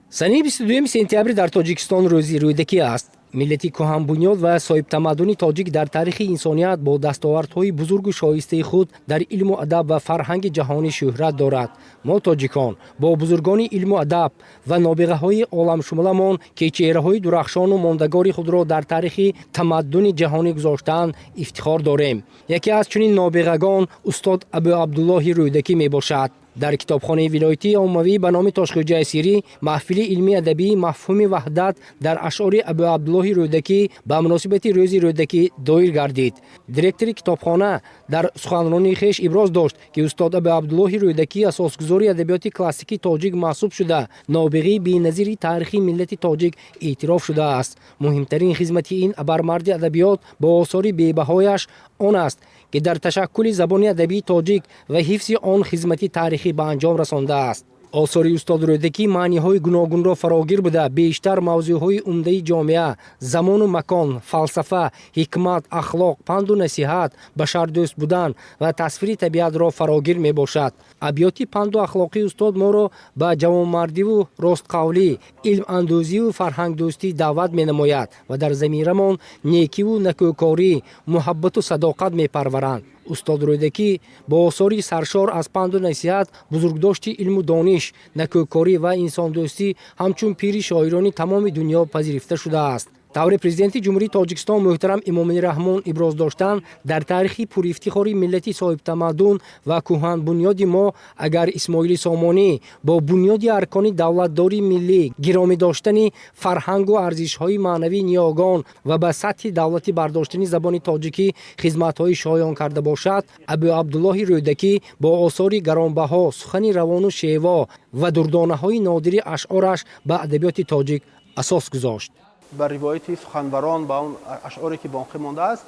Санаи 22 сентябр дар Тоҷикистон Рӯзи Рӯдакӣ аст. Миллати кӯҳанбунёд ва соҳибтамаддуни тоҷик дар таърихи инсоният бо дастовардҳои бузургу шоистаи худ дар илму адаб ва фарҳанги ҷаҳонӣ шӯҳрат дорад. Мо, тоҷикон, бо бузургони илму адаб ва нобиғаҳои оламшумуламон, ки чеҳраҳои дурахшону мондагори худро дар таърихи тамаддуни ҷаҳонӣ гузоштаанд, ифтихор дорем. Яке аз чунин нобиғагон устод Абуабдуллоҳи Рӯдакӣ мебошад. Дар китобхонаи вилоятии оммавӣ ба номи Тошхӯҷа Ясирӣ маҳфили илмии адабии «Мафҳуми ваҳдат дар ашъори Абуабдуллоҳи Рӯдакӣ» ба муносибати Рӯзи Рӯдакӣ доир гардид. Директори китобхона дар суханронии хеш иброз дошт, ки устод Абуабдуллоҳи Рӯдакӣ асосгузори адабиёти классикии тоҷик маҳсуб шуда, нобиғаи беназири таърихи миллати тоҷик эътироф шудааст. Муҳимтарин хизмати ин абармарди адабиёт бо осори бебаҳояш он аст, ки дар ташаккули забони адабии тоҷик ва ҳифзи он хизмати таърихӣ ба анҷом расондааст. Осори устод Рӯдакӣ маъниҳои гуногунро фарогир буда, бештар мавзӯъҳои умдаи ҷомеа, замону макон, фалсафа, ҳикмат, ахлоқ, панду насиҳат, башардӯст будан ва тасвири табиатро фарогир мебошад. Абёти панду ахлоқии устод моро ба ҷавонмардиву ростқавлӣ, илмандӯзиву фарҳангдӯстӣ даъват менамояд ва дар замирамон некиву накӯкорӣ, муҳаббату садоқат мепарваранд. Устод Рӯдакӣ бо осори саршор аз панду насиҳат, бузургдошти илму дониш, накӯкорӣ ва инсондӯстӣ ҳамчун пири шоирони тамоми дунё пазирифта шудааст. Тавре Президенти Ҷумҳурии Тоҷикистон муҳтарам Эмомалӣ Раҳмон иброз доштанд, дар таърихи пурифтихори миллати соҳибтамаддун ва кӯҳанбунёди мо агар Исмоили Сомонӣ бо бунёди аркони давлатдории миллӣ, гиромӣ доштани фарҳангу арзишҳои маънавии ниёгон ва ба сатҳи давлатӣ бардоштани забони тоҷикӣ хизматҳои шоён карда бошад, Абуабдуллоҳи Рӯдакӣ бо осори гаронбаҳо, сухани равону шево ва дурдонаҳои нодири ашъораш ба адабиёти тоҷик асос гузошт. Ба ривояти суханбарон, ба он ашъоре ки боқӣ мондааст,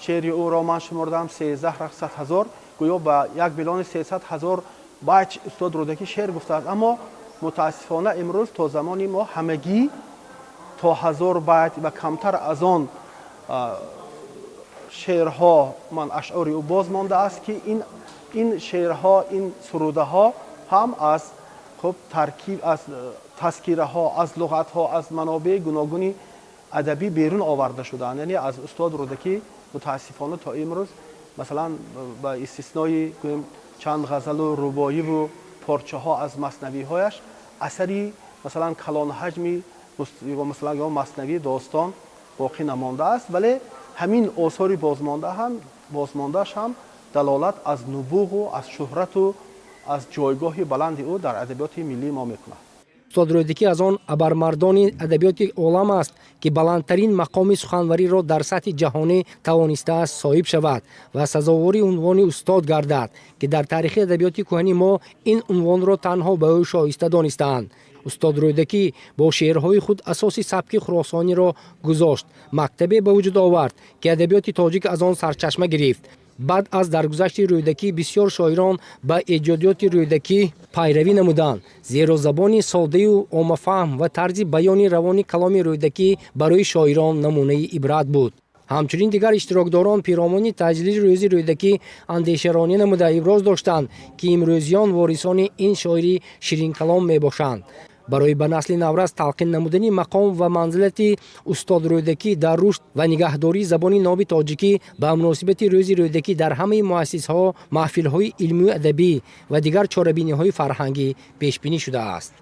шеъри ӯро ман шумордам 13 ҳазор, гӯё ба 1 300 000 байт устод Рӯдакӣ шеър гуфтааст. Аммо мутаассифона имрӯз то замони мо ҳамагӣ то 1000 байт ва камтар аз он шеърҳо ман ашъори ӯ боз мондааст, ки ин шеърҳо, ин сурудаҳо ҳам аз хуб таркиб, аз тазкираҳо, аз луғатҳо, аз манобеи гуногуни адабӣ берун оварда шудаанд. Яъне аз устод Рӯдакӣ мутаассифона то имрӯз, масалан, ба истиснои гӯем чанд ғазалу рубоиву порчаҳо аз маснавиҳояш, асари масалан калонҳаҷми, масалан, ё маснавӣ, достон боқӣ намондааст. Вале ҳамин осори бозмонда ҳам, бозмондааш ҳам далолат аз нубуғу аз шӯҳрату аз ҷойгоҳи баланди ӯ дар адабиёти миллии мо мекунад. Устод Рӯдакӣ аз он абармардони адабиёти олам аст, ки баландтарин мақоми суханвариро дар сатҳи ҷаҳонӣ тавонистааст соҳиб шавад ва сазовори унвони устод гардад, ки дар таърихи адабиёти кӯҳани мо ин унвонро танҳо ба ӯ шоиста донистаанд. Устод Рӯдакӣ бо шеърҳои худ асоси сабки хуросониро гузошт, мактабе ба вуҷуд овард, ки адабиёти тоҷик аз он сарчашма гирифт. Баъд аз даргузашти Рӯдакӣ бисёр шоирон ба эҷодиёти Рӯдакӣ пайравӣ намуданд, зеро забони соддаю оммафаҳм ва тарзи баёни равони каломи Рӯдакӣ барои шоирон намунаи ибрат буд. Ҳамчунин дигар иштирокдорон пиромуни таҷлили Рӯзи Рӯдакӣ андешаронӣ намуда, иброз доштанд, ки имрӯзиён ворисони ин шоири ширинкалом мебошанд. Барои ба насли наврас талқин намудани мақом ва манзилати устод Рӯдакӣ дар рушд ва нигаҳдории забони ноби тоҷикӣ ба муносибати Рӯзи Рӯдакӣ дар ҳамаи муассисаҳо маҳфилҳои илмию адабӣ ва дигар чорабиниҳои фарҳангӣ пешбинӣ шудааст.